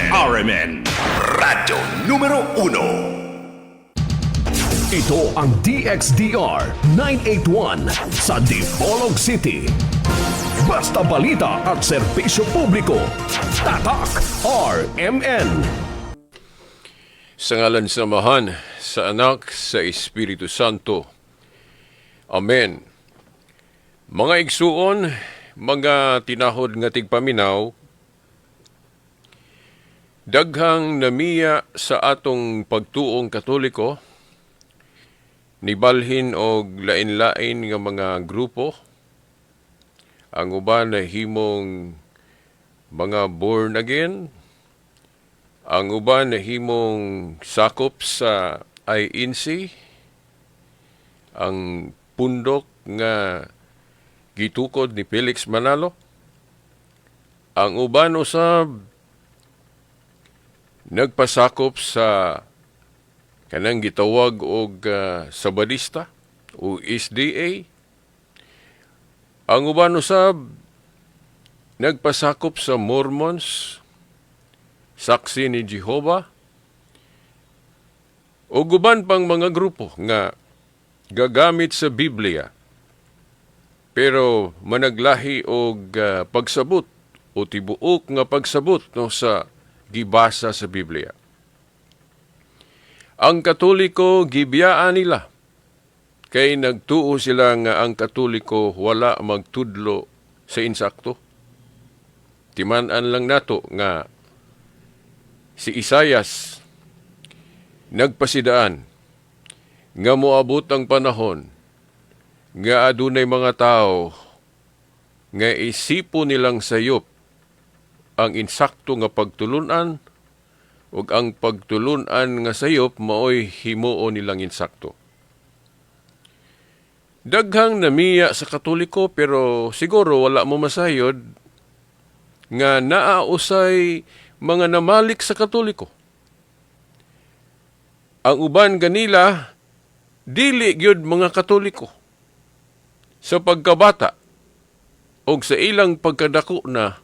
RMN. Radyo numero 1. Ito ang DXDR 981 sa Dipolog City. Basta balita at serbisyo publiko. Tatak RMN. Sa ngalan sa Amahan, sa Anak, sa Espiritu Santo. Amen. Mga igsuon, mga tinahod nga tigpaminaw, daghang namiya sa atong pagtuong Katoliko, nibalhin og lain-lain nga mga grupo, ang uban nahimong mga born again, ang uban nahimong sakop sa INC, ang pundok nga gitukod ni Felix Manalo, ang uban usab nagpasakop sa kanang gitawag og Sabadista o SDA. Ang uban usab nagpasakop sa Mormons, Saksi ni Jehova, o uban pang mga grupo nga gagamit sa Biblia pero managlahi og pagsabot o tibuok nga pagsabot, no, sa gibasa sa Biblia. Ang Katoliko gibiyaan nila kay nagtuo sila nga ang Katoliko wala magtudlo sa insakto. Timan-an lang nato nga si Isayas nagpasidaan nga moabot ang panahon nga adunay mga tao nga isipo nilang sayop ang insakto nga pagtulunan ug ang pagtulunan nga sayop maoy himuon nilang insakto. Daghang namiya sa Katoliko, pero siguro wala mo masayod nga naa usay mga namalik sa Katoliko. Ang uban ganila dili gyud mga Katoliko sa pagkabata, og sa ilang pagkadako na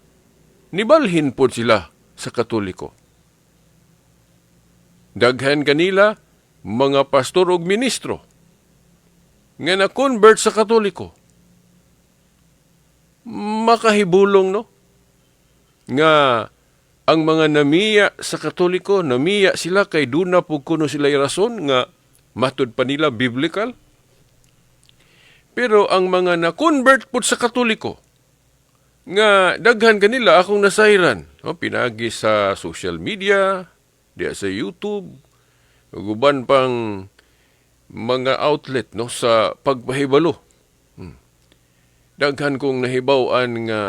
nibalhin pod sila sa Katoliko. Daghan kanila mga pastor og ministro nga na-convert sa Katoliko. Makahibulong, no, nga ang mga namiya sa Katoliko, namiya sila kay duna pud kuno sila rason nga matud pa nila biblical. Pero ang mga na-convert pud sa Katoliko, nga daghan kanila akong nasayran, no, pinagi sa social media, diya sa YouTube, ug uban pang mga outlet, no, sa pagpahibalo. Daghan kong nahibaw-an nga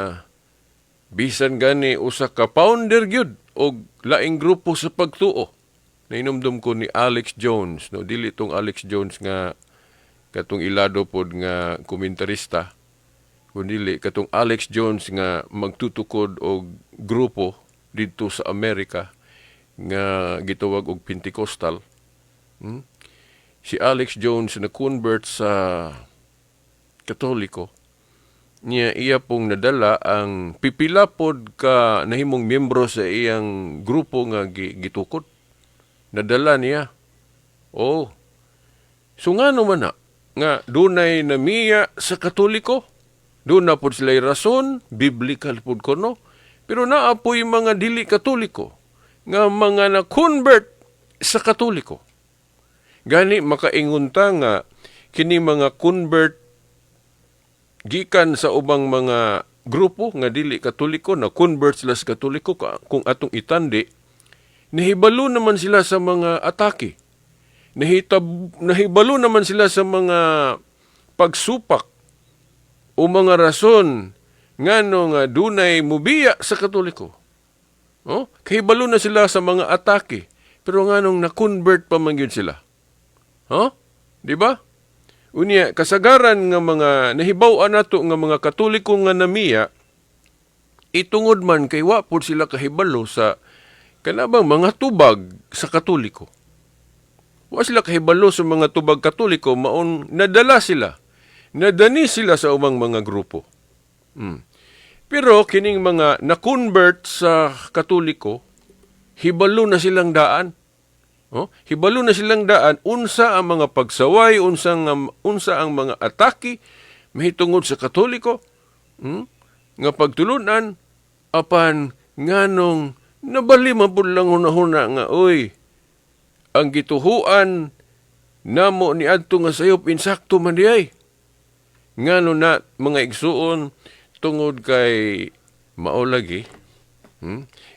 bisan gani usa ka founder gyud og laing grupo sa pagtuo. Nahinumdum ko ni Alex Jones, no, dili tong Alex Jones nga katong ilado pod nga komentarista, kundi katong Alex Jones nga magtutukod og grupo didto sa Amerika nga gitawag og Pentecostal. Si Alex Jones na convert sa Katoliko niya, iya pong nadala ang pipila pod ka nahimong miyembro sa iyang grupo nga gitukod. Nadala niya. Oh. So ngano man na nga dunay namiya sa Katoliko? Duna pod sila rason, biblical pod kuno. Pero naa poy mga dili Katoliko nga mga na-convert sa Katoliko. Gani makaingon ta nga kini mga convert gikan sa ubang mga grupo nga dili Katoliko, na convert sila sa Katoliko, kung atong itandi, nahibalo naman sila sa mga atake. Nahibalo naman sila sa mga pagsupak o mga rason ngano nga dunay mubiya sa Katoliko. Oh, kahibalo na sila sa mga atake. Pero nganong na-convert pa man gyud sila? Huh? Di ba? Unya, kasagaran nga mga nahibaw-an nato nga mga Katoliko nga namiya, itungod man kay wa pod sila kahibalo sa kanabang mga tubag sa Katoliko. Wa sila kahibalo sa mga tubag Katoliko, maong nadala sila. Nadani sila sa ubang mga grupo. Pero kining mga na-convert sa Katoliko, Hibalo na silang daan. Oh, hibalo na silang daan unsa ang mga pagsaway, unsa ang mga atake mahitungod sa Katoliko. Nga pagtulunan, apan nganong nabali man pud lang hunahuna nga, oy, ang gituhuan namo ni adto nga sayop, insakto man diay. Ngano na, mga igsuon? Tungod kay mao lagi.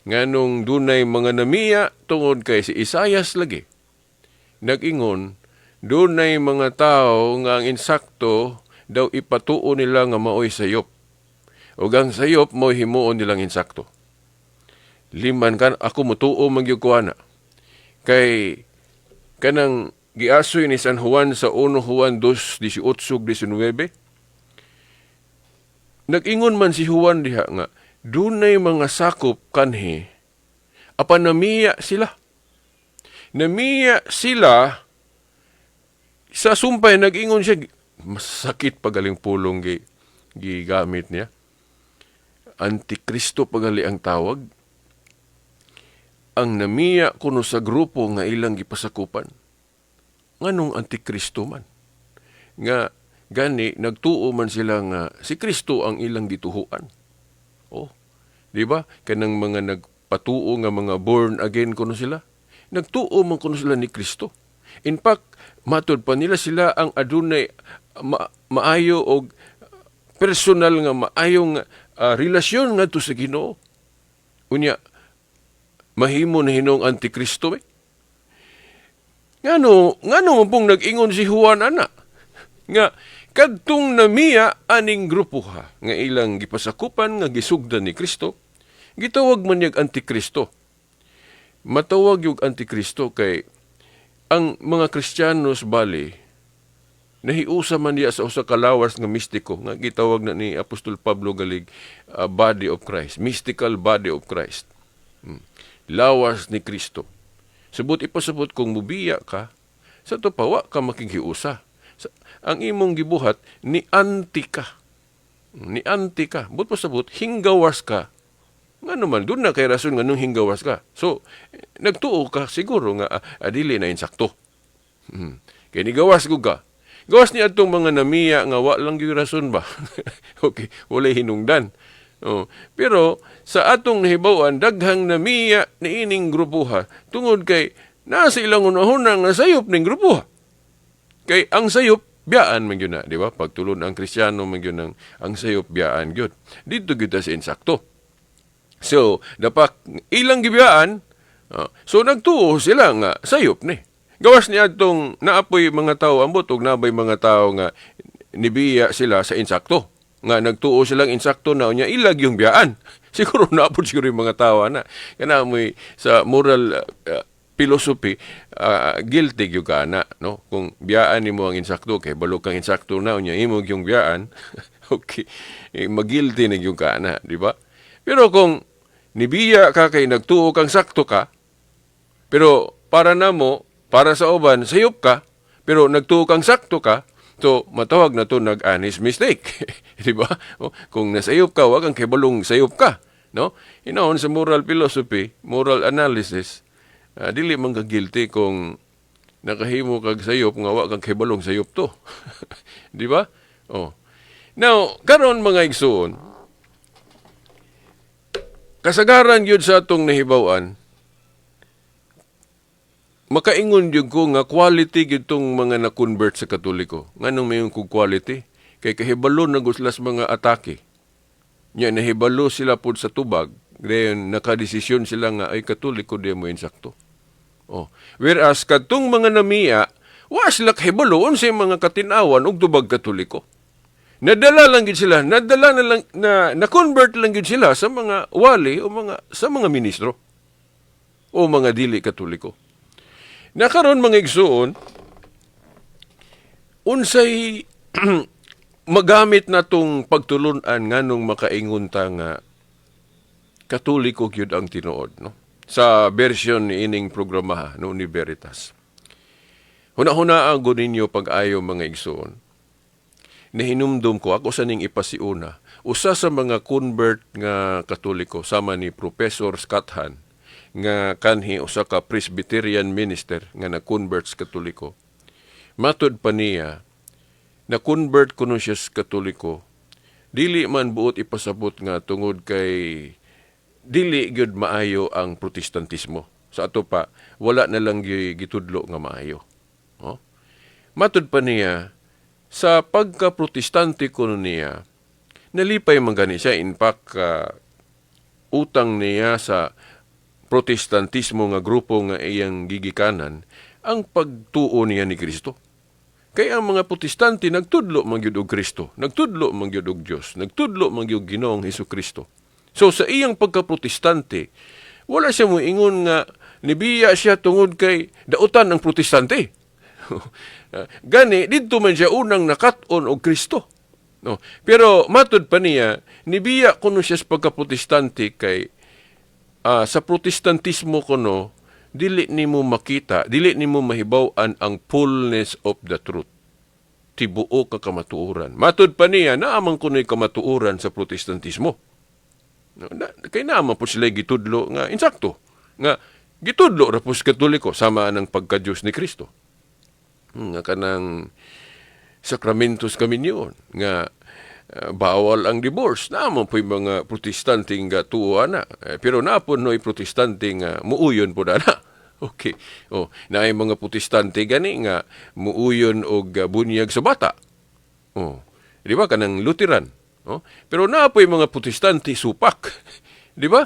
Nganong dunay mga namiya? Tungod kay si Isayas lagi nag-ingon, dunay mga tao nga ang insakto daw ipatuo nila nga maoy sayop, ug ang sayop mo'y himuon nilang insakto. Liman kan ako, mutuo man gyud ko ana. Kay kanang giasoy ni San Juan sa 1 Juan 2:18 19, nag-ingon man si Juan diha nga dunay mga sakop kanhi, apan namiya sila. Namiya sila sa sumpay. Nag-ingon siya, masakit pagaling pulong gigamit niya. Antikristo pagali ang tawag. Ang namiya kuno sa grupo nga ilang gipasakupan. Nganong antikristo man? Nga gani nagtuo man sila nga si Kristo ang ilang gituhuan. Oh, di ba? Kanang mga nagpatuo nga mga born again kuno sila. Nagtuo man kuno sila ni Kristo. In fact, matud pa nila, sila ang adunay maayo og personal nga maayong relasyon ngadto sa Ginoo. Unya mahimo na hinong antikristo eh. Ngano man pong nag-ingon si Juan ana nga kadtong namiya aning grupo ha nga ilang gipasakupan nga gisugdan ni Kristo, gitawag man niyag antikristo? Matawag yung antikristo kay ang mga Kristiyanos bali nahiusa man niya sa usa ka lawas nga mistiko nga gitawag na ni Apostol Pablo galig body of Christ, mystical body of Christ. Lawas ni Kristo. Subot ipasabot, kung mubiya ka sa to pa, wa ka makighiusa. Ang imong gibuhat, ni anti ka. Ni anti ka. But pasabot, hinggawas ka. Nga naman, doon na kay rason nga nung hinggawas ka. So, nagtuo ka siguro nga dili na insakto. Kay nigawas ko ka. Gawas ni atong mga namiya nga wa lang gyud rason ba. Okay, walay hinungdan. Oh. Pero sa atong nahibaw-an, daghang namiya niining grupuha tungod kay nasa ilang unahuna nga sayop ning grupuha. Kay ang sayop biyaan man gyud na, di ba? Pagtulon ang Kristiyano man gyud ang sayop biyaan gyud. Dito gyud ta sa insakto. So, dapat ilang gibiyaan, so nagtuo sila nga sayop ni. Gawas ni atong naapoy mga tao ambot og nabay mga tao nga nibiya sila sa insakto. Nga nagtuo silang insakto na, unya ilag yung biyaan. Siguro naapod siguro yung mga tao na. Kana mo'y sa moral philosophy, guilty gyud ka na, no? Kung biyaan nimo ang insakto kay balo kang insakto na, unya imo yung biyaan, okay, eh, magilty na gyud ka na, di ba? Pero kung nibiya ka kay nagtuo kang sakto ka, pero para namo, para sa uban, sayop ka, pero nagtuo kang sakto ka, so matawag na to nag-honest mistake. Di ba? O, kung nasayop ka, wag kang kibalong sayop ka. No? Hinaon sa moral philosophy, moral analysis, dili man ka guilty kung nakahimo kag sayop nga wa kang kibalong sayop to. Di ba? Oh. Now, karon, mga igsuon, kasagaran gyud sa atong nahibaw-an, makaingon gyud ko nga quality gyud tong mga na-convert sa Katoliko. Nganong mayon kog quality? Kay kahibalo na gud sila sa mga atake. Nya nahibalo sila pud sa tubag, then nakadesisyon sila nga ay Katoliko di mo insakto. Oh. Whereas kadtong mga namiya, wa sila kahibalo unsay mga katinawan og tubag Katoliko. Nadala lang gyud sila, nadala na lang na na-convert lang gyud sila sa mga wali o mga sa mga ministro o mga dili Katoliko. Nakaron, mga igsuon, unsay magamit na tong pagtulunan nganong makaingon ta nga Katoliko gyud ang tinuod, no? Sa version ni ining programa, no, ni Veritas. Huna-huna ang ninyo pag-ayo, mga igsuon. Nahinumdum ko, ako sa ning ipasiuna, usa sa mga convert nga Katoliko sama ni Professor Scott Hahn. nga kanhi usa ka Presbyterian minister nga na-convert sa Katoliko. Matud pa niya, na-convert kuno siya sa Katoliko, dili man buot ipasabot nga tungod kay dili gyud maayo ang Protestantismo. Sa ato pa, wala na lang gyud gitudlo nga maayo. Oh? Matud pa niya, sa pagka-Protestante kuno niya, nalipay man gani siya. In fact, utang niya sa Protestantismo nga grupo nga iyang gigikanan ang pagtuo niya ni Kristo. Kaya ang mga Protestante nagtudlo man gyud og Kristo, nagtudlo man gyud og Dios, nagtudlo man gyud Ginoong Hesus Kristo. So sa iyang pagka-Protestante, wala siya moingon nga nibiya siya tungod kay dautan ang Protestante. Gani didto man siya unang nakat-on og Kristo. No. Pero matud pa niya, nibiya kuno siya sa pagka-Protestante kay sa Protestantismo kuno dili nimo makita, dili nimo mahibaw-an ang fullness of the truth. Tibuok ka kamatuoran. Matud pa niya, naa man kuno'y kamatuoran sa Protestantismo. No, na, kay naa man po sila gitudlo nga insakto. Nga gitudlo ra po sa Katoliko sama ng pagka-Diyos ni Kristo. Nga kanang sakramentos kami niyon nga bawal ang divorce. Naa man po'y mga Protestante nga tuo ana. Eh, pero naa po no'y Protestante nga muuyon po na. Okay. Oh, naay mga Protestante gani nga muuyon og bunyag sa bata. Oh. Di ba kanang Lutheran? Oh. Pero naa po'y mga Protestante supak. Di ba?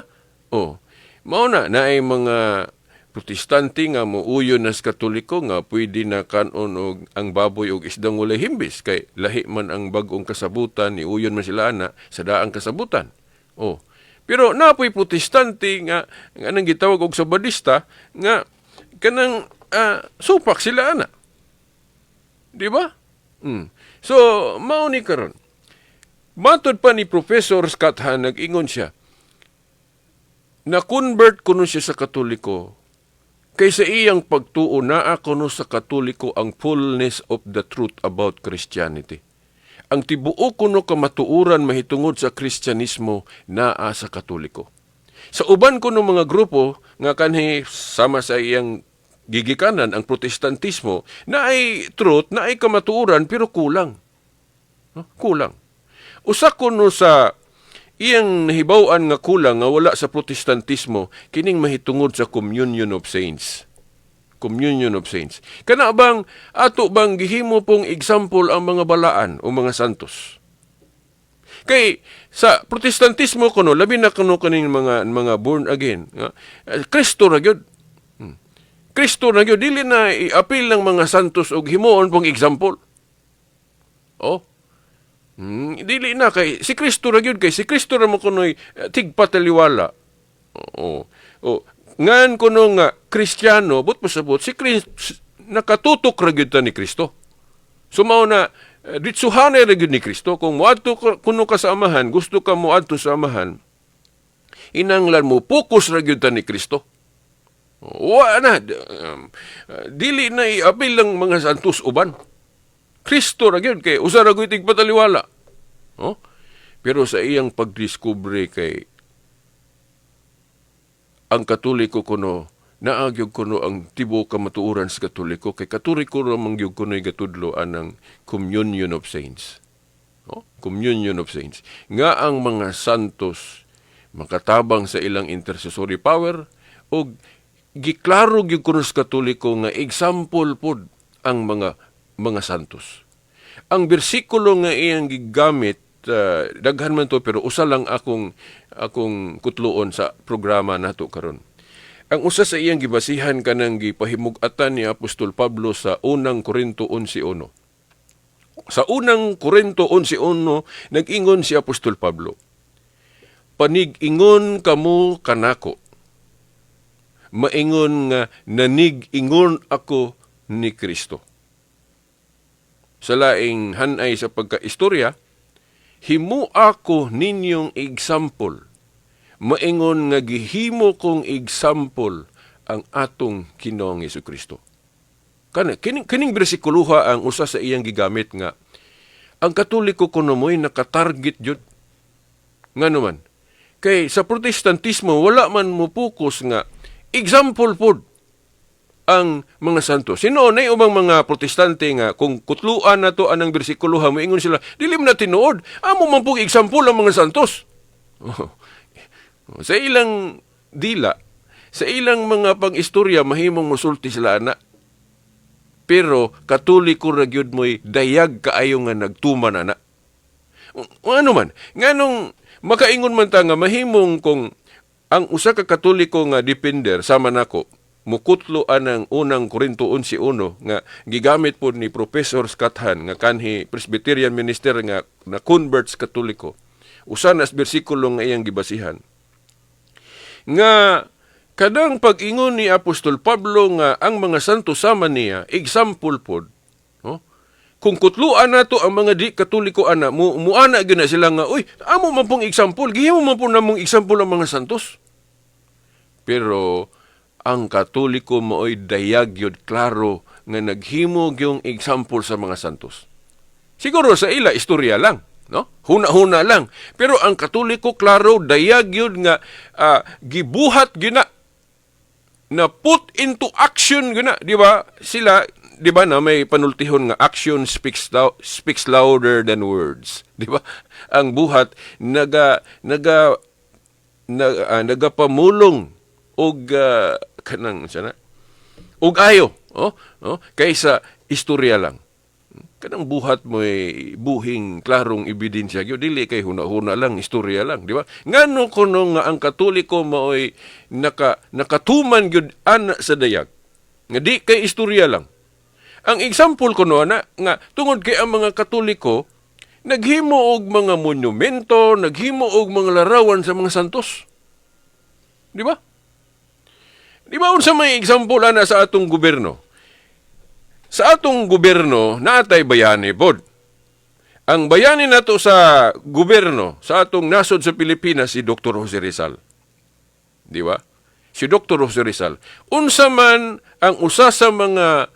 Oh. Mao na naay mga Protestante nga muuyon na sa Katoliko nga pwede na kanon og ang baboy og isdang walay himbis kay lahi man ang bag-ong kasabutan, niuyon man sila ana sa daang kasabutan. Oh. Pero naa po'y Protestante nga nang gitawag og Sabadista nga kanang supak sila ana. Di ba? So, mao ni karon. Matod pa ni Professor Scott Hahn, nag-ingon siya, na-convert kuno siya sa Katoliko, kay sa iyang pagtuo naa kuno sa Katoliko ang fullness of the truth about Christianity. Ang tibuok kuno kamatuoran mahitungod sa Kristyanismo naa sa Katoliko. Sa uban kuno mga grupo nga kanhi sama sa iyang gigikanan ang Protestantismo, naay truth, naay kamatuoran pero kulang. No? Kulang. Usa kuno sa iyang nahibaw-an nga kulang nga wala sa Protestantismo kining mahitungod sa communion of saints. Communion of saints. Kana bang ato bang gihimo pong example ang mga balaan o mga santos? Kay sa Protestantismo kuno, labi na kuno kaning mga born again nga Kristo ra gyud. Kristo ra gyud, dili na iapil ng mga santos og himuon pong example. Oh. Dili na kay si Kristo ra gyud, kay si Kristo ra mo kunoy tigpataliwala. Oo. Oh. Ngan kuno nga Kristiyano, but pasabot si Kristo nakatutok ra gyud ta ni Kristo. So mao na ditsuhanay ra gyud ni Kristo. Kung moadto kuno ka sa Amahan, gusto ka moadto sa Amahan, inanglan mo focus ra gyud ta ni Kristo. Wa na dili na iapil lang mga santos uban. Kristo ra gyud kay usa ra gyud tigpataliwala. Oh? Pero sa iyang pagdiskubre kay ang Katoliko kuno, naa gyud kuno ang tibuok kamatuoran sa Katoliko kay Katoliko ra man gyud kuno'y gatudlo anang communion of saints. Oh, communion of saints. Nga ang mga santos makatabang sa ilang intercessory power og giklaro gyud kuno sa Katoliko nga example pod ang mga santos. Ang bersikulo nga iyang gigamit, daghan man to pero usa lang akong kutluon sa programa nato karon. Ang usa sa iyang gibasihan kanang gipahimug-atan ni Apostol Pablo sa Unang Korinto 11:1. Sa Unang Korinto 11:1, nag-ingon si Apostol Pablo, "Panig-ingon kamo kanako, maingon nga nanig-ingon ako ni Kristo." Sa laing hanay sa pagkaistorya, "Himo ako ninyong example, maingon nga gihimo kong example ang atong Ginoong Kristo." Kana kining bersikuloha ang usa sa iyang gigamit nga ang Katoliko kuno mo'y nakatarget jud. Ngano man? Kay sa Protestantismo wala man mo focus nga Example pod ang mga santo. Sino na ubang mga Protestante nga kung kutluan nato anang bersikulo, moingon sila, "Dili man na tinuod. Amo man pong example ang mga santos." Sa ilang dila, sa ilang mga pag-istorya, mahimong musulti sila ana. Pero Katoliko ra gyud mo'y dayag kaayo nga nagtuman ana. Ano man, nganong makaingon man ta nga mahimong kung ang usa ka Katoliko nga defender sama nako mukutlo anang Unang Korinto 11:1 nga gigamit pod ni Professor Scott Hahn nga kanhi Presbyterian minister nga na converts Katoliko. Usa na sa bersikulo nga iyang gibasihan nga kadang pag-ingon ni Apostol Pablo nga ang mga santo sama niya example pod, no? Kung kutluan nato ang mga di Katoliko ana, mo muana gyud na sila nga, "Uy, amo man pong example, gihimo man po namong example ang mga santos." Pero ang Katoliko maoy dayag gyud klaro nga naghimo gyung example sa mga santos. Siguro sa ila, istorya lang, no? Huna-huna lang. Pero ang Katoliko, klaro, dayag gyud nga gibuhat gyud na na put into action gyud na, di ba? Sila, di ba, na may panultihon nga action speaks louder than words, di ba? Ang buhat naga naga na, nagapamulong og kanang sana og ayo, oh, kaysa istorya lang. Kanang buhat mo buhing klarong ebidensya gyud, dili kay huna-huna lang, istorya lang, di ba? Ngano kuno nga ang Katoliko maoy nakatuman gyud ana sa dayag nga di kay istorya lang? Ang example kuno ana nga tungod kay ang mga Katoliko naghimo og mga monumento, naghimo og mga larawan sa mga santos, di ba? Di ba unsa may example ana sa atong gobyerno? Sa atong gobyerno, naatay bayani pod. Ang bayani nato sa gobyerno, sa atong nasod sa Pilipinas, si Dr. Jose Rizal. Di ba? Si Dr. Jose Rizal. Unsa man ang usa sa mga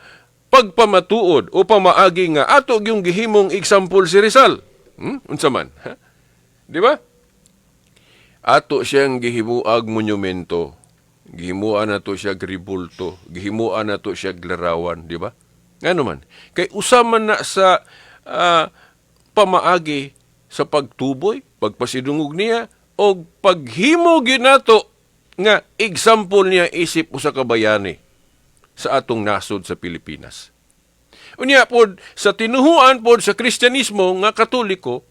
pagpamatuod o pamaagi nga ato yung gihimong example si Rizal? Unsa man? Ha? Di ba? Ato siyang gihimuag monumento. Gihimuan nato siya rebulto. Gihimuan nato siya larawan, di ba? Ngano man? Kay usa man na sa pamaagi sa pagtuboy, pagpasidungog niya, o paghimo ginato nga example niya isip usa ka bayani sa atong nasod sa Pilipinas. Unya pod sa tinuhuan pod sa Kristyanismo nga Katoliko,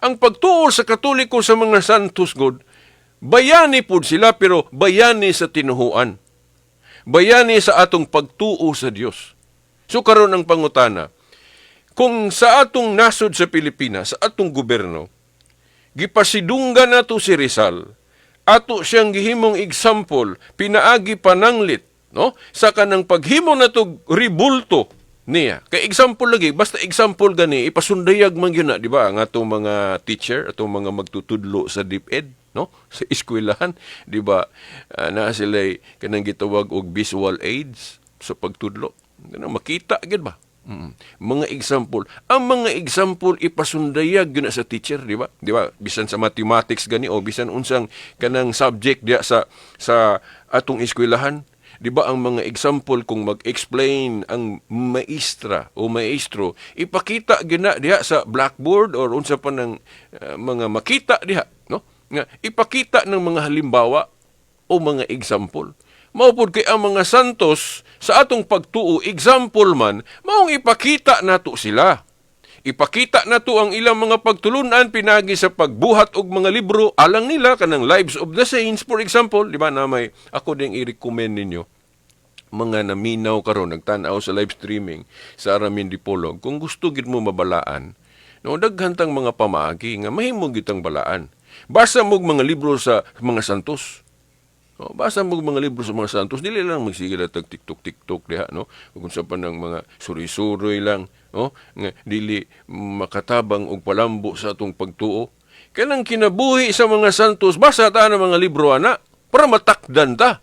ang pagtuo sa Katoliko sa mga santos god, bayani pod sila, pero bayani sa tinuhuan. Bayani sa atong pagtuo sa Dios. So karon ang pangutana, kung sa atong nasod sa Pilipinas, sa atong gobyerno, gipasidunggan nato si Rizal, ato siyang gihimong example, pinaagi pananglit, no? Sa kanang paghimo nato ribulto niya. Kay example lagi, basta example gani, ipasundayag man gyud na, di ba? Ang atong mga teacher, atong mga magtutudlo sa DepEd, no? Sa eskwelahan, di ba? Na sila kanang gitawag og visual aids sa pagtudlo. Kanang makita gyud ba? Mga example. Ang mga example ipasundayag gyud na sa teacher, di ba? Di ba? Bisan sa mathematics gani o bisan unsang kanang subject diya sa atong eskwelahan, di ba ang mga example, kung mag-explain ang maestra o maestro, ipakita gyud na diha sa blackboard or unsa pa ng mga makita diha, no? Nga ipakita ng mga halimbawa o mga example. Mao pod kay ang mga santos sa atong pagtuo example man, maong ipakita nato sila. Ipakita nato ang ilang mga pagtulunan pinagi sa pagbuhat og mga libro alang nila, kanang Lives of the Saints, for example, di ba, na may ako ding i-recommend ninyo mga naminaw karon, nagtan-aw sa live streaming sa Aramin Dipolog. Kung gusto gid mo mabalaan, no, daghan tang mga pamaagi nga mahimo gid tang balaan. Basa mo og mga libro sa mga santos. Oh, basa mo og mga libro sa mga santos, dili lang magsige lang tag TikTok TikTok diha, no? Ug unsa pa ng mga suri-suroy lang, no? Nga dili makatabang og palambo sa atong pagtuo. Kanang kinabuhi sa mga santos, basa ta ng mga libro ana para matakdan ta.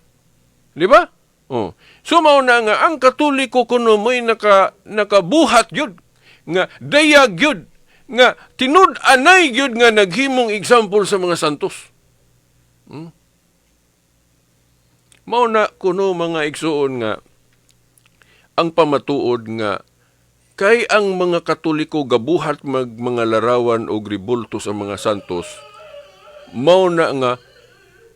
Di ba? Oh. So mao na nga ang Katoliko kuno mo'y nakabuhat gyud nga dayag gyud nga tinud-anay gyud nga naghimong example sa mga santos. Mao na kuno, mga igsuon, nga ang pamatuod nga kay ang mga Katoliko gabuhat mag mga larawan og ribulto sa mga santos, mao na nga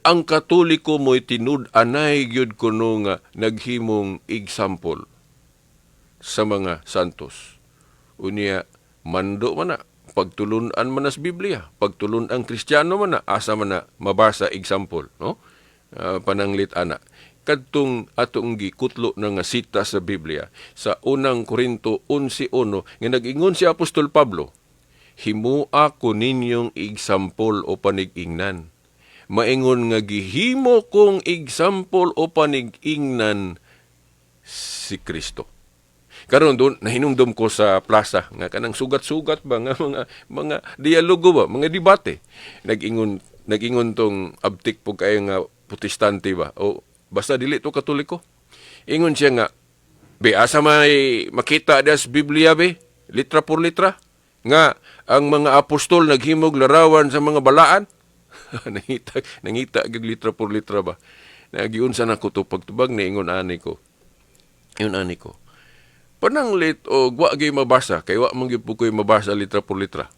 ang Katoliko mo'y tinud-anay gyud kuno nga naghimong example sa mga santos. Unya mando man na, pagtulun-an man na sa Biblia, pagtulun-ang Kristiyano man na, asa man na mabasa example, no? Pananglit ana kadtong atong gikutlo na nga sita sa Biblia sa Unang Korinto 11:1 nga nag-ingon si Apostol Pablo, "Himua ko ninyong example o panig-ingnan maingon nga gihimo kong example o panig-ingnan si Kristo." Karon doon nahinumdum ko sa plaza nga kanang sugat-sugat ba nga mga dialogo ba, mga debate. Nag-ingon tong abtik po kayo nga Protestante ba o basta dili to Katoliko. Ingon siya nga, "Be, asa may makita das Biblia be, litra por litra, nga ang mga apostol naghimog larawan sa mga balaan?" Nangita gyud litra por litra ba. Nagiunsa na ko to pagtubag, niingon ani ko. Ingon ani ko. Pananglit o wa gyud mabasa kay wa man gyud po ko'y mabasa litra por litra.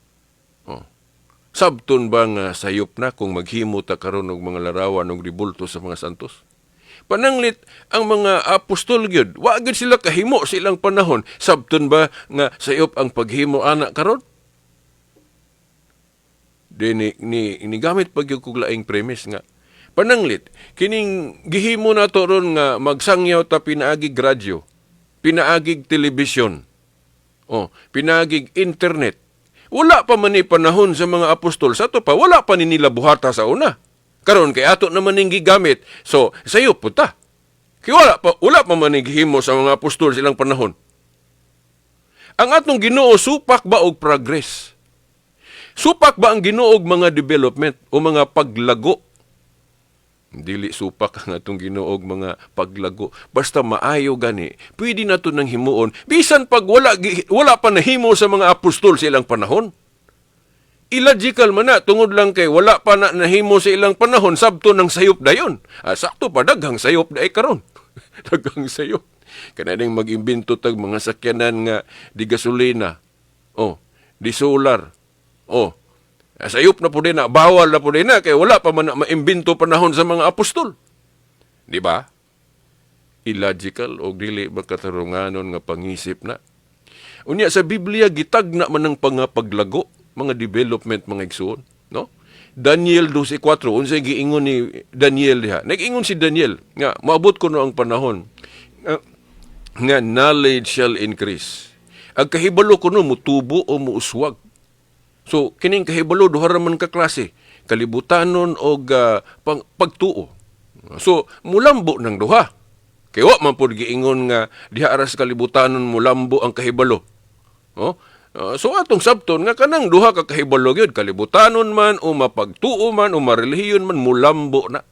Oh. Sabton ba nga sayop na kung maghimo ta karon og mga larawan og ribulto sa mga santos? Pananglit ang mga apostol gyud, wa gyud sila kahimo sa ilang panahon. Sabton ba nga sayop ang paghimo ana karon? Di ni gamit pa gyud kog laing premise nga pananglit kining gihimo nato ron nga magsangyaw ta pinaagig radyo, pinaagig telebisyon, oh, pinaagig internet. Wala pa man ni panahon sa mga apostol sa ato pa, wala pa ni nila buhata sa una. Karon kay ato naman ning gigamit. So, sayo po ta. Kay wala pa man ni gihimo sa mga apostol silang panahon. Ang atong Ginoo, supak ba og progress? Supak ba ang Ginoo og mga development o mga paglago? Dili supak ang atong Ginoo og mga paglago. Basta maayo gani, pwede nato nang himuon bisan pag wala pa nahimo sa mga apostol sa ilang panahon. Illogical man na tungod lang kay wala pa na nahimo sa ilang panahon, sabto ng sayop dayon. Ah, sakto pa, daghang sayop day karon. Daghang sayop. Kana ning mag-imbento tag mga sakyanan nga di gasolina. Oh, di solar. Oh, ah, sayop na po din na, bawal na po din na, kay wala pa man na maimbento panahon sa mga apostol. Di ba? Illogical o dili makatarunganon nga pangisip na. Unya sa Biblia gitagna man ang pangapaglago, mga development, mga igsuon, no? Daniel 12:4, unsay giingon ni Daniel diha? Nag-ingon si Daniel nga maabot kuno ang panahon nga knowledge shall increase. Ang kahibalo kuno mutubo o muuswag. So kining kahibalo duha ra man ka klase, kalibutanon og pagtuo. So mulambo ng duha. Kay wa man pud giingon nga diha ra sa kalibutanon mulambo ang kahibalo. Oh? So atong sabton nga kanang duha ka kahibalo gyud, kalibutanon man o mapagtuo man o marelihiyon man, mulambo na.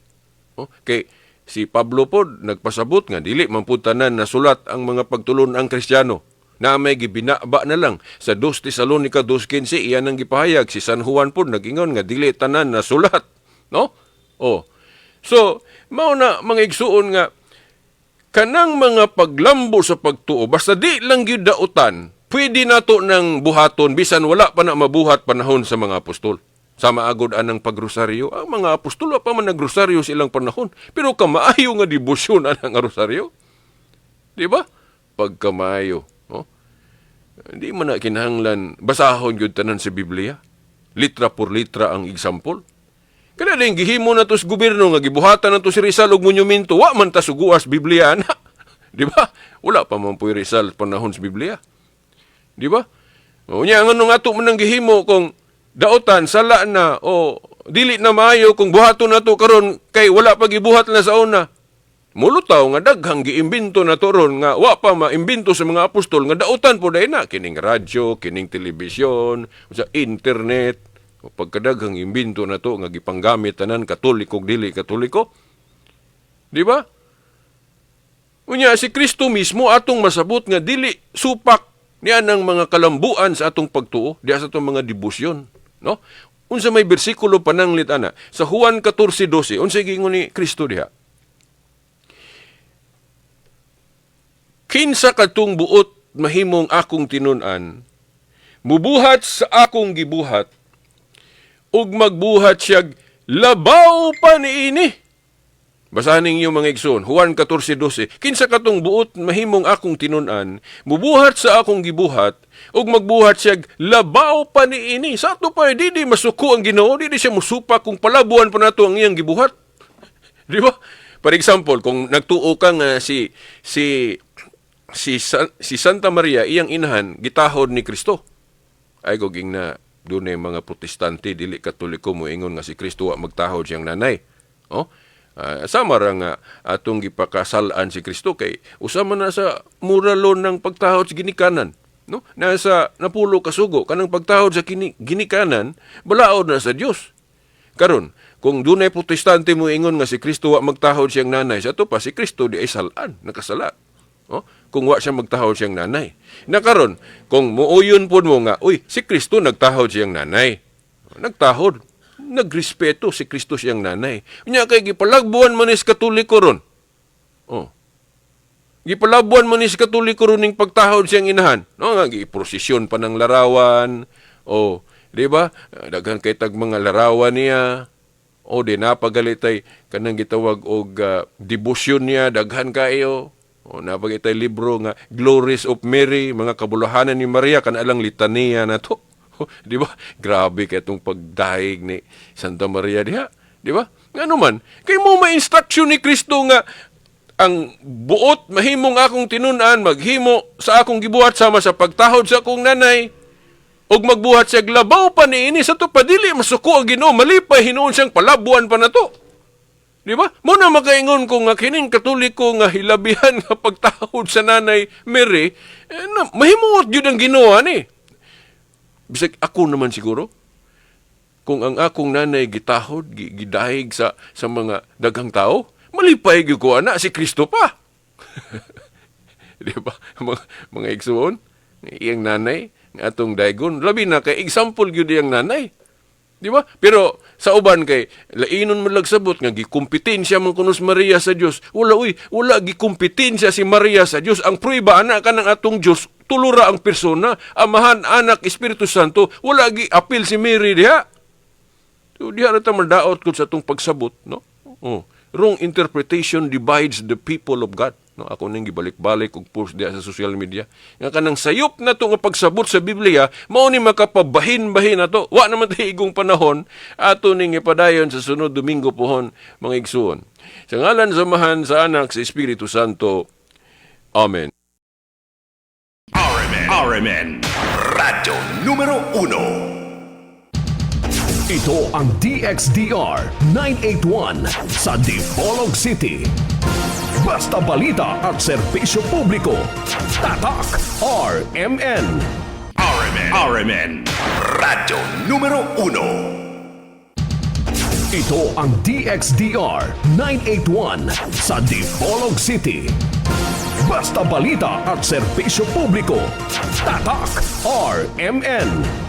Oh? Kay si Pablo pod nagpasabot nga dili man pud tanan nasulat ang mga pagtulon ang Kristiyano na may gibinaba na lang. Sa 2 Tesalonica 2:15 iyan ang gipahayag. Si San Juan pod nagingon nga dili tanan nasulat, no? Oh, so mao na, mga igsuon, nga kanang mga paglambo sa pagtuo, basta di lang gyud dautan, pwede nato nang buhaton bisan wala pa na mabuhat panahon sa mga apostol. Sama agod anang pagrosaryo. Ang mga apostol, wa pa man nagrosaryo sa ilang panahon, pero kamaayo nga debosyon anang rosaryo, di ba? Pagkamaayo, oh? Hindi man na kinahanglan basahon gyud tanan sa Biblia litra por litra ang example. Kada din gihimo na to sa gobyerno nga gibuhatan na to si Rizal og monumento, wa man ta suguas Biblia na. Di ba? Wala pa man po'y Rizal panahon sa Biblia. Di ba? O nya ngano nga ato man ang gihimo kung daotan, sala na o dili na maayo kung buhaton na to karon kay wala pa gibuhat na sa una? Mulutaw nga daghang giimbento na to ron nga wa pa maimbento sa mga apostol nga dautan po dahil na kining radyo, kining telebisyon, sa internet. O pagkadaghang imbento na to nga gipanggamit tanan, Katoliko ug dili Katoliko. Di ba? Unya si Kristo mismo, atong masabot nga dili supak niya ng mga kalambuan sa atong pagtuo, diha sa atong mga debosyon, no? Unsa may bersikulo pananglit ana? Sa Juan 14:12, unsay giingon ni Kristo diha? Kinsa katong buot mahimong akong tinun-an, mubuhat sa akong gibuhat, ug magbuhat siyag labaw pa niini. Basahan ninyo, mga igsoon, Juan 14:12. Kinsa katong buot mahimong akong tinun-an, mubuhat sa akong gibuhat, ug magbuhat siya labaw pa niini. Sa ato pa, di masuko ang Ginoo, di siya musupa kung palabuan pa nato ang iyang gibuhat. Di ba? For example, kung nagtuo ka nga si Santa Maria, iyang inahan, gitahod ni Kristo. Ay goging na dunay mga Protestante, dili Katoliko, moingon nga si Kristo wa magtahod siyang nanay. Oh? Sama ra nga atong gipakasal-an si Kristo kay usa man na sa moralon ng pagtahod sa ginikanan, no? Nasa napulo ka sugo kanang pagtahod sa ginikanan, balaod na sa Dios. Karon, kung dunay Protestante mo ingon nga si Kristo wa magtahod siyang nanay, sa ato pa si Kristo di ay salaan, nakasala. Oh, kung wa siya magtahod siyang nanay. Na karon, kung muuyon pod mo nga, uy, si Kristo nagtahod siyang nanay. Nagtahod. Nagrespeto si Kristo siyang nanay. Unya kay gipalagbuan man ni sa Katoliko ron. Oh. Gipalabuan man ni sa Katoliko ron ning pagtahod siyang inahan. No, nga giprosesyon pa ng larawan. Oh, di ba? Daghan kay tag mga larawan niya. O di napagalitay kanang gitawag og debosyon niya, daghan kaayo. O napagitay libro nga Glories of Mary, mga kabulahanan ni Maria, kana lang litaniya na to. Di ba? Grabe kay itong pagdahig ni Santa Maria diha. Di ba? Ngano man, kay mo ma-instruction ni Kristo nga ang buot mahimong akong tinun-an, maghimo sa akong gibuhat sama sa pagtahod sa akong nanay, ug magbuhat siya labaw pa niini, sa to padili masuko ang Ginoo, malipay hinuon siyang palabuan pa nato. Di ba? Mo na makaingon ko nga kining Katoliko nga hilabihan nga pagtahod sa nanay Mary, eh, na, mahimuot gyud ang Ginoo ani. Bisag ako naman siguro, kung ang akong nanay gitahod, gidahig sa mga daghang tao, malipay gyud ko ana, si Kristo pa. Di ba? Mga igsuon, iyang nanay, nga atong daygon, labi na kay example gyud iyang nanay. Di ba? Pero sa uban kay lainon man lagsabot nga gikompetensya man kuno si Maria sa Dios. Wala uy, wala gikompetensya si Maria sa Dios. Ang prueba ana kanang atong Dios, tulura ang persona, Amahan, Anak, Espiritu Santo, wala gi apil si Mary diha. So, diha ra ta madaot kung sa atong pagsabot, no? Oh. Wrong interpretation divides the people of God. No, ako ning gibalik-balik og post diha sa social media. Nga kanang sayop na to nga pagsabot sa Biblia, mao ni makapabahin-bahin na to. Wa naman tay igong panahon ato ning ipadayon sa sunod Domingo pohon, mga igsuon. Sa ngalan sa Amahan, sa Anak, sa Espiritu Santo. Amen. RMN. RMN. Radyo numero 1. Ito ang DXDR 981 sa Dipolog City. Basta balita at serbisyo publiko. Tatak RMN. RMN. RMN. Radyo numero 1. Ito ang DXDR 981 sa Dipolog City. Basta balita at serbisyo publiko. Tatak RMN.